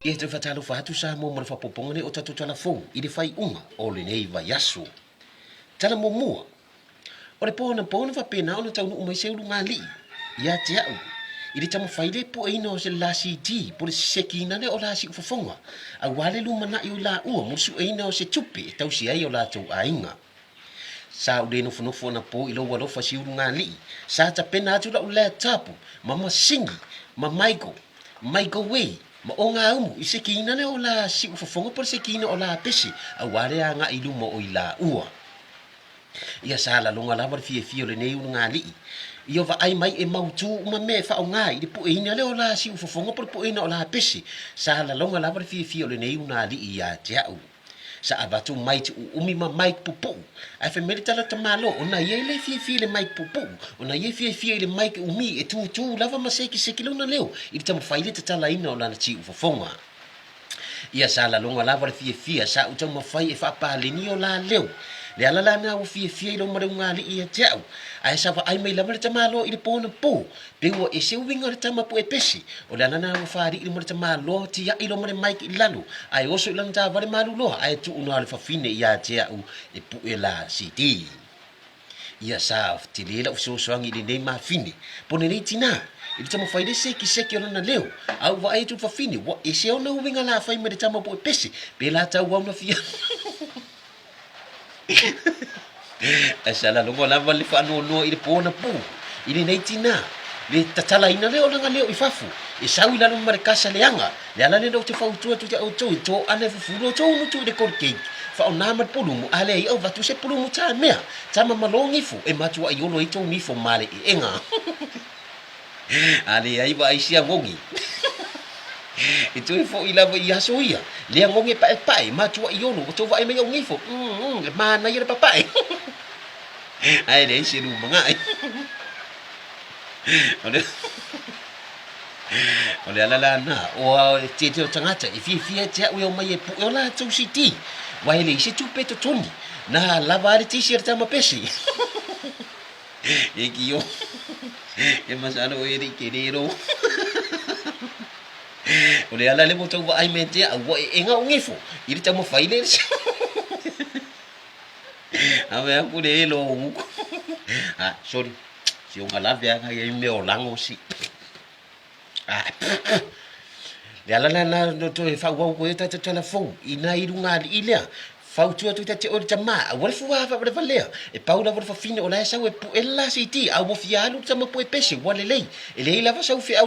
Ia toe faatalofa atu Samoa mo le faaopoopoga nei o tatou tala fou i le faaiuga o lenei vaiaso. Tala muamua, O le po anapo na faapena ona taunuu mai se ulugalii ia te au i le taumafai le pueina o se la CD po o le sekiina lea o la siufofoga aua le lumanai o i laua mo le sueina o se tupe e tausi ai o latou aiga. Sa ou le nofonofo anapo i lou alofa si ulugalii, sa tapena atu lau laptop ma masini ma maigo, microwave, ma ogaumu i sekiina lea o la siufofoga po o le sekiina o la pese aua le agai i luma o i laua. Ia sa laloga lava le fiafia o lenei ulugalii. Ia vaai mai e mautū uma mea e faaaoga i le pueina lea o la siufofoga po o le pueina o la pese. Sa laloga lava le fiafia o lenei ulugalii ia te au. Sa avatu mic uumi ma mic pupuu. Ae fai mai le tala tamaloa, ona ia e le fiafia i le mic pupuu, ona ia e fiafia i le mic uumi e tūtū lava ma sekiseki lona leo i le taumafai le tatalaina o lana siufofoga. Ia sa laloga lava le fiafia, sa ou taumafai e faapaleni o la leo. Le ala la na ua fiafia i lou maleugalii ia te au. Ae sa vaai mai lava le tamaloa i le po anapo, pei ua ese uiga o le tama pu'e pese. O le ala na ua faalii ma le tamaloa tia'i lo ma le mic i lalo, ae oso i lana taavale maluloa ae tuu na o le fafine ia te au e pu'e la CD. Ia sa tele lau fesoasoani i lenei mafine, po lenei tinā, i le taumafai le sekiseki o lana leo, a ou vaai atu i le fafine, ua ese ona uiga la fai mai le tama po'e pese, pēlā tau au na fia Ae sa laloga lava le faanoanoa i le po anapo, i lenei tinā, le tatalaina lea o lana leo i fafo, e sau i lalo ma le kasa leaga. Le ala lea ou te fautua atu ia outou, e toana e fufulu outou gutu i le Colgate, faaaoga ma le pulumu, a leai avatu se pulumu tamea, tama ma lo gifo, e matuai olo ai tou gifo ma le eega. A leai vaai sia gogi. E toe foi lava i aso ia, lea gogi e paepae, matuai olo, ua tou vaai mai au gifo, mm, mm, e manaia le papae. Ae leai se lumagae. O le O le ala la na, o le tele o tagata e fiafia ia te au e omai e pue o latou CD, wa e leai se tupe e totogi, na lava a le tisi a le tama pese. E ki o, e masalo e le i kele lo. O le ala le mo tau vaai me te au, ua e enga o ngefo, i le taumafai le Ave aku le elo o uku. Ah, sorry. Si o ngalave anga ia i mea o lango si. Ah, le ala la na no toe fauau koe ta te tala fou i nā i runga ali'i lea. Fautua atu i ta te oe le tamā, aua le fua faavalevalea. E pau lava le fafine o la e sau e pu'e le la seiti, a ua fia alu le tama pu'e pese, ua lelei. E leai lava sau feau.